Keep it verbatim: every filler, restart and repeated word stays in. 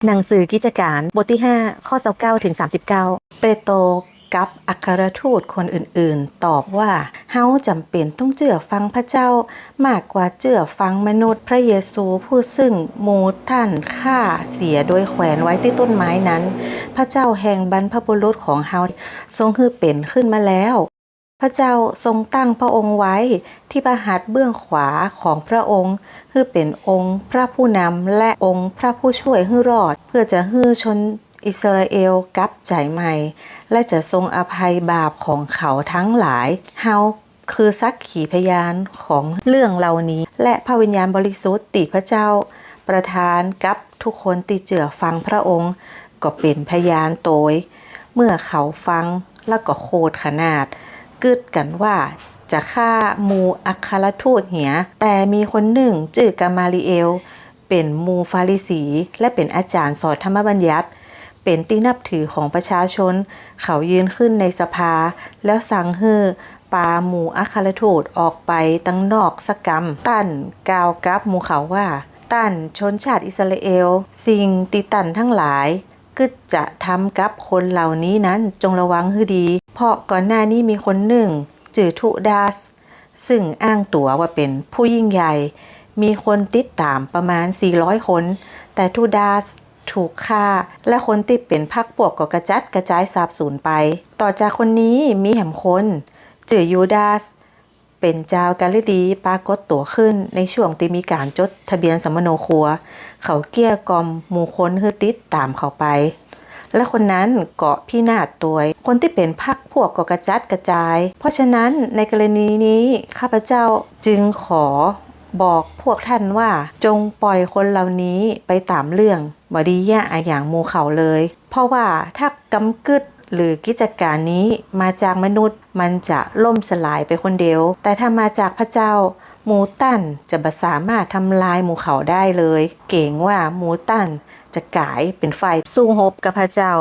หนังสือกิจก๋าน บทตี้ห้า ข้อซาวเก้าเถิงสามสิบเก้า เปโตรกับอัครทูตคนอื่นๆ ตอบว่า เฮาจ๋ำเป๋นต้องเจื้อฟังพระเจ้ามากกว่าเจื้อฟังมนุษย์ พระเยซูผู้ซึ่งหมู่ต้านฆ่าเสียโดยแขวนไว้ตี้ต้นไม้นั้น พระเจ้าแห่งบรรพบุรุษของเฮาทรงหื้อเป๋นขึ้นมาแล้ว พระเจ้าทรงตั้งพระองค์ไว้ตี้พระหัตถ์เบื้องขวาของพระองค์ หื้อเป๋นองค์พระผู้นำและองค์พระผู้ช่วยหื้อรอด เพื่อจะหื้อชนอิสราเอลกลับใจ๋ใหม่ และจะทรงอภัยบาปของเขาตังหลาย เฮาคือสักขีพยานของเรื่องเหล่านี้ และพระวิญญาณบริสุทธิ์ตี้พระเจ้าประทานกับทุกคนตี้เจื้อฟังพระองค์ ก็เป๋นพยานโตย เมื่อเขาฟังแล้วก็โขดขนาด กึ๊ดกั๋นว่าจะฆ่าหมู่อัครทูตเหีย แต่มีคนนึ่งจื้อกัมมาลีเอล เป๋นหมู่ฟาริสี และเป๋นอาจ๋ารย์สอนธรรมบัญญัติ เป๋นตี้นับถือของประชาชน เขายืนขึ้นในสภา แล้วสั่งหื้อปาหมู่อัครทูตออกไปตังนอกสักกำ ต้านกล่าวกับหมู่เขาว่า ต้านชนชาติอิสราเอล สิ่งตี้ต้านตังหลายกึ๊ดจะทำกับคนเหล่านี้นั้น จงระวังหื้อดี เพราะก่อนหน้านี้มีคนนึ่งจื้อทูดัส ซึ่งอ้างตั๋วว่าเป๋นผู้ยิ่งใหญ่ มีคนติดต๋ามประมาณสี่ร้อยคน แต่ทูดัสถูกฆ่า และคนตี้เป๋นพรรคพวกก็กระจัดกระจายสาบสูญไป ต่อจากคนนี้มีแหมคน จื้อยูดาส เป๋นจาวกาลิลี ปรากฏตั๋วขึ้นในช่วงตี้มีก๋านจดทะเบียนสัมมโนครัว เขาเกลี้ยกล่อมหมู่คนหื้อติดต๋ามเขาไป และคนนั้นก็พินาศโตย คนตี้เป๋นพรรคพวกก็กระจัดกระจาย เพราะฉะนั้นในกรณีนี้ข้าพเจ้าจึงขอบอกพวกต้านว่า จงปล่อยคนเหล่านี้ไปต๋ามเรื่อง บ่ดีเยียะอะหยังหมู่เขาเลย เพราะว่าถ้ากำกึ๊ดหรือกิจก๋านนี้มาจากมนุษย์ มันจะล่มสลายไปคนเดียว แต่ถ้ามาจากพระเจ้า หมู่ต้านจะบ่สามารถทำลายหมู่เขาได้เลย เก๋งว่าหมู่ต้านจะก๋ายเป๋นฝ่ายสู้ฮบกับพระเจ้า